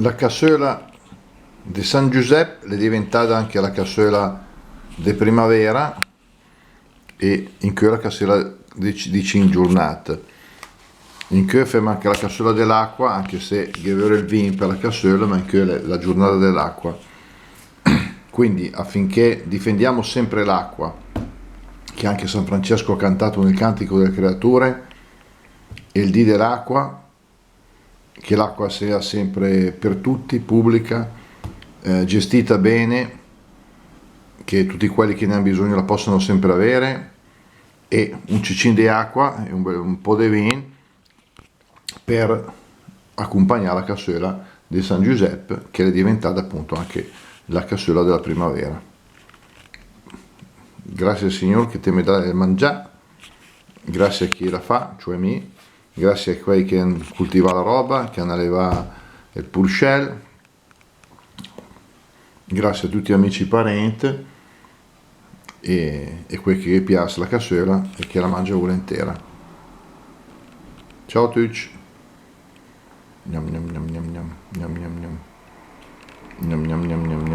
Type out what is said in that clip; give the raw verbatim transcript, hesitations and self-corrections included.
La cassöla de San Giuseppe l'è diventada anche la cassöla de primavera, e incö la cassöla de, de cinch giurnad. Incö fem anche la cassöla de l'acqua, anche se ghe vör el vin per la cassöla, ma incö l'è la giurnada de l'acqua. Quindi, affinché difendiamo sempre l'acqua, che anche San Francesco ha cantato nel Cantico delle Creature, el dì de l'acqua, che l'acqua sia sempre per tutti, pubblica, eh, gestita bene, che tutti quelli che ne hanno bisogno la possano sempre avere, e un cicin de acqua e un, bel- un po' de vin per accompagnare la cassöla de San Giuseppe, che l'è diventada appunto anche la cassöla della primavera. Grazie al Signor che te me dà el mangià, grazie a chi la fa, cioè mi, grazie a quei che han cultivà la roba, che han allevà el purcell, grazie a tutti amici e parent e, e quei che ghe pias la cassöla e che la mangia volentera. Ciao a tucc. Gnam, gnam, gnam, gnam, gnam. Gnam, gnam, gnam, gnam. Gnam, gnam, gnam, gnam.